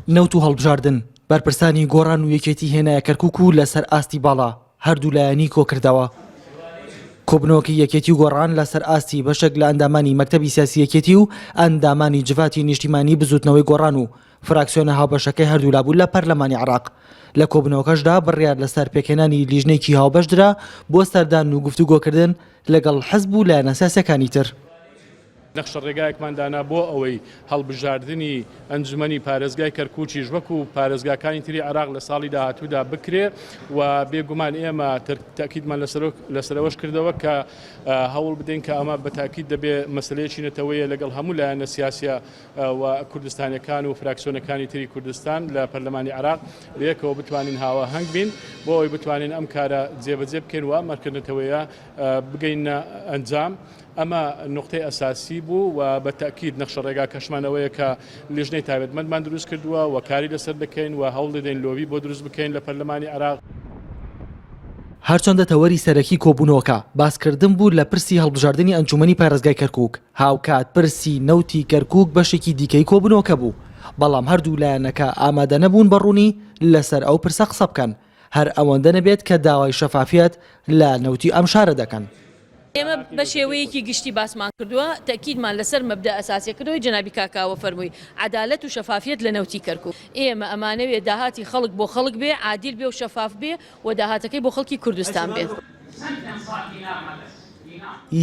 نەوت و هەڵبژاردن، بەرپرسانی گۆڕان و یەکێتی هێنایە کەرکوک و لەسەر ئاستی باڵا هەردوو لایەنی کۆکردەوە. کۆبوونەوەکەی یەکێتی و گۆڕان لەسەر ئاستی بەشێک لە ئەندامانی مەکتەبی سیاسی یەکێتی و ئەندامانی جڤاتی نیشتیمانی بزوتنەوەی گۆڕان و فراکسیۆنە هاوبەشەکەی هەردوولا بوو لە پەرلەمانی عێراق. لە کۆبوونەوەکەشدا بڕیار لەسەر پێکهێنانی لیژنەیەکی هاوبەش درا بۆ سەردان و گفتوگۆکردن لەگەڵ حزب و لایەنە سیاسیەکانی تر. نەخشە ڕێگایەکمان دانا بۆ ئەوەی هەڵبژاردنی ئەنجومەنی پارێزگای کەرکوکیش وەکو پارێزگاکانی تری عێراق لە ساڵی داهاتوودا بکرێ و بێگومان ئێمە تەئکیدمان لەسەرەوەش کردەوە کە هەوڵ بدەین کە ئەمە بە تاکید دەبێ مەسەلەیەکی نەتەوەیە لەگەڵ هەموو لایەنە سیاسیە و کوردستانیەکان و فراکسیۆنەکانی تری کوردستان لە پەرلەمانی عێراق بەیەکەوە بتوانین هاوئاهەنگ بین بۆ ئەوەی بتوانین ئەم کارە جێبەجێ بکەین و ئەم ئەرکە نەتەوەیە بگەینە ئەنجام. ئەمە نوقتەی ئەساسی بوو و بە تەئکید نەخشە ڕێگاکەشمان ئەوەیە کە لیژنەی تایبەتمەندمان دروست کردووە و کاری لەسەر دەکەین و هەوڵ دەدەین لۆبی بۆ دروست بکەین لە پەرلەمانی عێراق. هەرچەندە تەوەری سەرەکی کۆبوونەوەکە باسکردن بوو لە پرسی هەڵبژاردنی ئەنجوومەنی پارێزگای کەرکووک، هاوکات پرسی نەوتی کەرکووک بەشێکی دیکەی کۆبوونەوەکە بوو، بەڵام هەردوو لایەنەکە ئامادەنەبوون بە ڕوونی لەسەر ئەو پرسە قسە بکەن، هەر ئەوەندە نەبێت کە داوای شەفافیەت لە نەوتی ئەم شارە دەکەن. ئێمە بە شێوەیەکی گشتی باسمان کردووە، تەئکیدمان لەسەر مەبدەئ ئەساسیە کردەوەی جەنابی کاک کاوە فەرمووی، عەدالەت و شەفافیەت لە نەوتی کەرکوک. ئێمە ئەمانەوێ داهاتی خەڵک بۆ خەڵک بێ، عادیل بێ و شەفاف بێ و داهاتەکەی بۆ خەڵکی کوردستان بێت.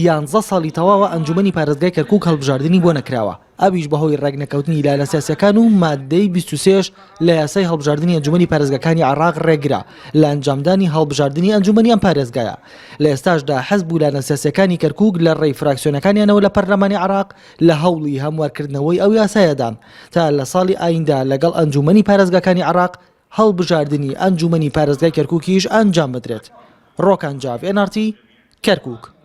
یانزە ساڵی تەواوە ئەنجومەنی پارێزگای کەرکوک هەڵبژاردنی بۆ نەکراوە، ئەویش بەهۆی ڕێکنەکەوتنی لایەنە سیاسیەکان و ماددەی 23 لە یاسای هەڵبژاردنی ئەنجومەنی پارێزگاکانی عێراق ڕێگرە لە ئەنجامدانی هەڵبژاردنی ئەنجومەنی ئەم پارێزگایە. لە ئێستاشدا حزب و لایەنە سیاسیەکانی کەرکوک لە ڕێی فراکسیۆنەکانیانەوە لە پەرلەمانی عێراق لە هەوڵی هەموارکردنەوەی ئەو یاسایەدان تا لە ساڵی ئایندە لەگەڵ ئەنجومەنی پارێزگاکانی عێراق هەڵبژاردنی ئەنجومەنی پارێزگای کەرکوکیش ئەنجام بدرێت. ڕۆکان جاف، ئێن ئاڕ تی، کەرکوک.